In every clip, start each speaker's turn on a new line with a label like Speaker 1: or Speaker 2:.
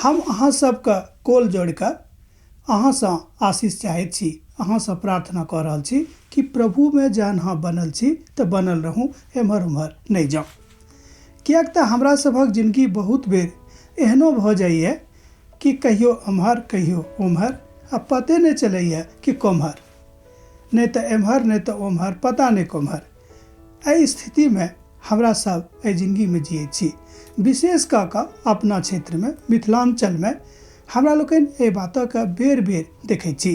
Speaker 1: हम अहाँ सबके कोल जोड़ि कऽ अहाँसँ आशीष चाहैत छी, अहाँसँ प्रार्थना कऽ रहल छी कि प्रभुमे जहन अहाँ बनल छी तऽ बनल रहू, एम्हर ओम्हर नहि जाउ। किएक तऽ हमरा सभक जिनगी बहुत बेर एहनो भऽ जाइए कि कहियो एम्हर कहियो ओम्हर आ पते नहि चलैए कि कोम्हर, नहि तऽ एम्हर नहि तऽ ओम्हर, पता नहि कोम्हर। एहि स्थितिमे हमरा सब एहि जिनगीमे जियै छी। विशेष कऽ कऽ अपना क्षेत्रमे मिथिलाञ्चलमे हमरा लोकनि एहि बातके बेर बेर देखै छी।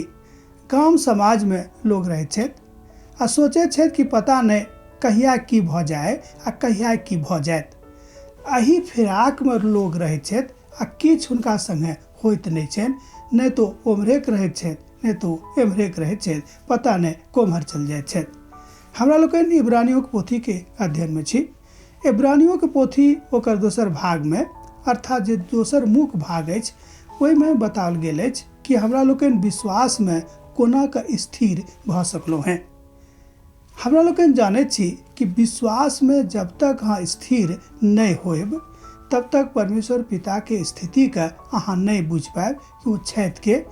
Speaker 1: गाम समाजमे लोक रहैत छथि आ सोचैत छथि कि पता नहि कहिया की भऽ जाय आ कहिया की भऽ जायत। एहि फिराकमे लोक रहैत छथि आ किछु हुनका सङ्गे होइत नहि छनि, नहि तऽ ओम्हरेके रहैत छथि नहि तऽ एम्हरेके रहैत छथि, पता नहि कोम्हर चलि जाइत छथि। हमरा लोकनि इब्रानियोके पोथीके अध्ययनमे छी। इब्रानियोके पोथी ओकर दोसर भागमे अर्थात जे दोसर मुख्य भाग अछि ओहिमे बताओल गेल अछि कि हमरा लोकनि विश्वासमे कोना कऽ स्थिर भऽ सकलहुँ हेँ। हमरा लोकनि जानैत छी कि विश्वासमे जब तक अहाँ स्थिर नहि होयब तब तक परमेश्वर पिताके स्थितिके अहाँ नहि बुझि पायब कि ओ छथि के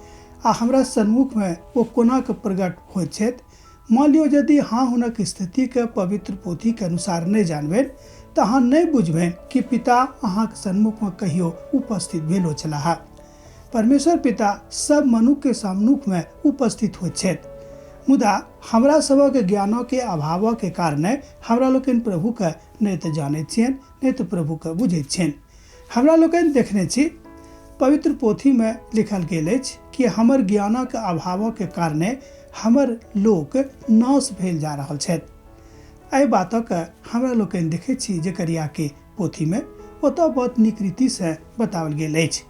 Speaker 1: आ हमरा सन्मुखमे ओ कोना कऽ प्रकट होइत छथि। मान लियौ यदि अहाँ हुनक स्थितिके पवित्र पोथीके अनुसार नहि जानबनि तऽ अहाँ नहि बुझबनि कि पिता अहाँके सन्मुखमे कहियो उपस्थित भेलो छलाह। परमेश्वर पिता सब मनुखके सम्मुखमे उपस्थित होइत छथि, मुदा हमरा सभक ज्ञानके अभावके कारणे हमरा लोकनि प्रभुके नहि तऽ जानैत छियनि नहि तऽ प्रभुके बुझैत छियनि। हमरा लोकनि देखने छी पवित्र पोथीमे लिखल गेल अछि कि हमर ज्ञानक अभावके कारणे हमर लोक नाश भेल जा रहल छथि। एहि बातक हमरा लोकनि देखैत छी जकरियाके पोथीमे ओतऽ बहुत नीक रीतिसँ बताओल गेल अछि।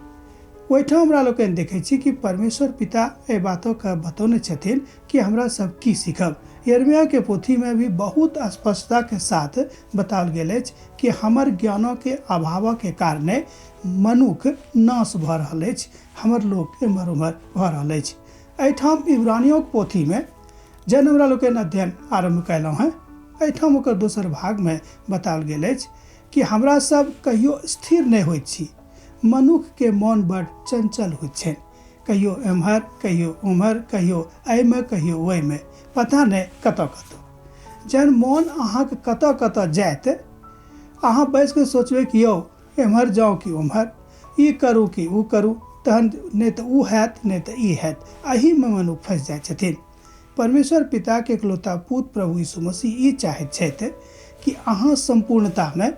Speaker 1: ओहिठाम हमरा लोकनि देखै छी कि परमेश्वर पिता एहि बातके बतौने छथिन कि हमरा सब की सीखब। यिर्मयाके पोथीमे भी बहुत स्पष्टताके साथ बताओल गेल अछि कि हमर ज्ञानके अभावके कारणे मनुख नाश भऽ रहल अछि, हमर लोक एम्हर ओम्हर भऽ रहल अछि। एहिठाम इब्रानियोके पोथीमे जहन हमरा लोकनि अध्ययन आरम्भ कयलहुँ हेँ एहिठाम ओकर दोसर भागमे बताओल गेल अछि कि हमरा सब कहियो स्थिर नहि होइत छी। मनुखके मन बड़ चंचल होइत छनि, कहियो एम्हर कहियो ओम्हर, कहियो एहिमे कहियो ओहिमे, पता नहि कतऽ कतऽ। जहन मन अहाँके कतऽ कतऽ जायत अहाँ बैस कऽ सोचबै कि यौ एम्हर जाउ कि ओम्हर, ई करू कि ओ करू, तहन नहि तऽ ओ हैत नहि तऽ ई हैत, एहिमे मनुख फँसि जाइ छथिन। परमेश्वर पिताके एकलौता पुत्र प्रभु यीशु मसीह ई चाहैत छथि कि अहाँ सम्पूर्णतामे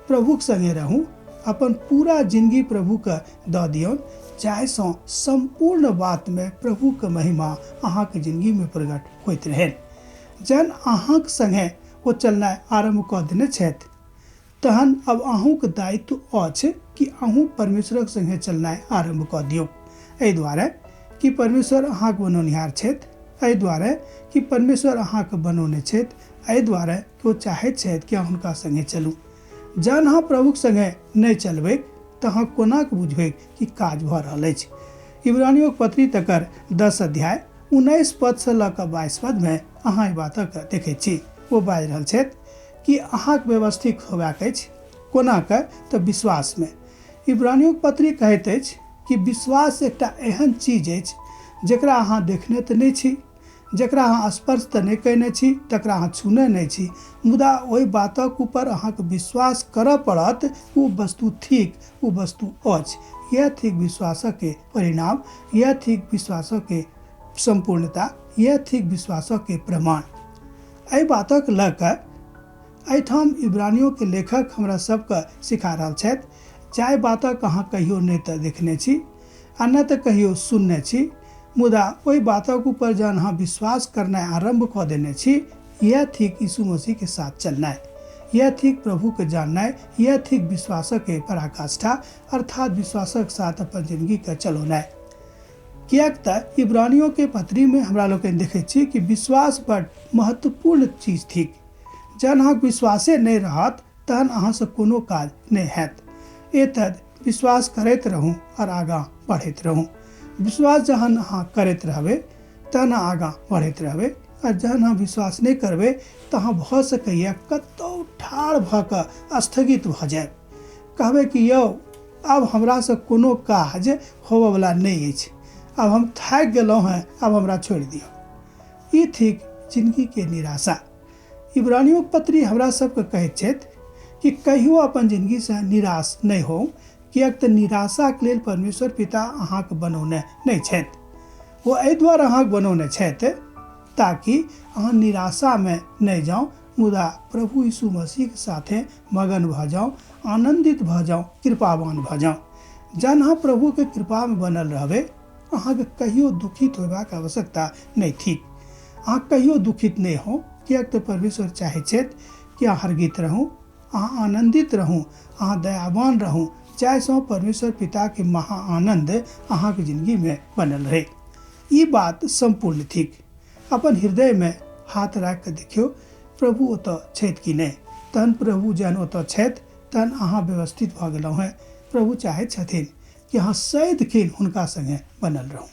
Speaker 1: प्रभुक सङ्गे रहू, अपन पूरा जिनगी प्रभुके दऽ दियौन, जाहिसँ सम्पूर्ण बातमे प्रभुके महिमा अहाँके जिनगीमे प्रकट होइत रहनि। जहन अहाँक सङ्गे ओ चलनाइ आरम्भ कऽ देने छथि तहन अब अहूँके दायित्व अछि कि अहूँ परमेश्वरक सङ्गे चलनाइ आरम्भ कऽ दियौ। एहि दुआरे कि परमेश्वर अहाँके बनौनिहार छथि, एहि दुआरे कि परमेश्वर अहाँके बनौने छथि, एहि दुआरे कि ओ चाहैत छथि कि अहाँ हुनका सङ्गे चलू। जहन अहाँ प्रभुक सङ्गे नहि चलबै तऽ अहाँ कोना कऽ बुझबै कि काज भऽ रहल अछि। इब्रानियोक पत्री तकर 10 अध्याय 19 पदसँ लऽ कऽ 22 पदमे अहाँ एहि बातक देखैत छी। ओ बाजि रहल छथि कि अहाँक व्यवस्थित होबाक अछि, कोना कऽ तऽ विश्वासमे। इब्रानियोक पत्री कहैत अछि कि विश्वास एकटा एहन चीज अछि जकरा अहाँ देखने तऽ नहि छी, जकरा अहाँ स्पर्श तऽ नहि कयने छी, तकरा अहाँ छूने नहि छी, मुदा ओहि बातक ऊपर अहाँके विश्वास करऽ पड़त, ओ वस्तु थिक, ओ वस्तु अछि। यैह थिक विश्वासक परिणाम, यैह थिक विश्वासक सम्पूर्णता, यैह थिक विश्वासक प्रमाण। एहि बातक लऽ कऽ एहिठाम इब्रानियोके लेखक हमरा सबके सिखा रहल छथि, जाहि बातक अहाँ कहियो नहि तऽ देखने छी आ नहि तऽ कहियो सुनने छी, मुदा ओहि बातक ऊपर जहन अहाँ विश्वास करनाइ आरम्भ कऽ देने छी, यैह थिक यीशु मसीहके साथ चलनाइ, यैह थिक प्रभुके जाननाइ, यैह थिक विश्वासक पराकाष्ठा, अर्थात विश्वासक साथ अपन जिनगीके चलौनाइ। किएक तऽ इब्रानियोके पत्रीमे हमरा लोकनि देखैत छी कि विश्वास बड़ महत्वपूर्ण चीज थिक। जहन अहाँके विश्वासे नहि रहत तहन अहाँसँ कोनो काज नहि हैत। एतद विश्वास करैत रहू आओर आगाँ बढ़ैत रहू। विश्वास जहन अहाँ करैत रहबै तहन अहाँ आगाँ बढ़ैत रहबै, आ जहन अहाँ विश्वास नहि करबै तऽ अहाँ भऽ सकैए कतहु ठाढ़ भऽ कऽ स्थगित भऽ जायब। कहबै कि यौ आब हमरासँ कोनो काज होबयवला नहि अछि, आब हम थाकि गेलहुँ हेँ, आब हमरा छोड़ि दिअ। ई थिक जिनगीके निराशा। इब्रानियों पत्री हमरा सबके कहैत छथि कि कहियो अपन जिनगीसँ निराश नहि हो, किएक तऽ निराशाके लेल परमेश्वर पिता अहाँके बनौने नहि छथि। ओ एहि दुआरे अहाँके बनौने छथि ताकि अहाँ निराशामे नहि जाउ, मुदा प्रभु यीशु मसीहके साथे मगन भऽ जाउ, आनन्दित भऽ जाउ, कृपावान भऽ जाउ। जहन अहाँ प्रभुके कृपामे बनल रहबै, अहाँके कहियो दुखित होयबाक आवश्यकता नहि थिक। अहाँ कहियो दुखित नहि हो, किएक तऽ परमेश्वर चाहै छथि कि अहाँ हरगित रहू, अहाँ आनन्दित रहू, अहाँ दयावान रहू, जाहिसँ परमेश्वर पिताके महा आनन्द अहाँके जिनगीमे बनल रहै। ई बात सम्पूर्ण थिक। अपन हृदयमे हाथ राखि कऽ देखियौ, प्रभु ओतऽ छथि कि नहि। तहन प्रभु जहन ओतऽ छथि तहन अहाँ व्यवस्थित भऽ गेलहुँ हेँ। प्रभु चाहैत छथिन कि अहाँ सदिखन हुनका सङ्गे बनल रहू।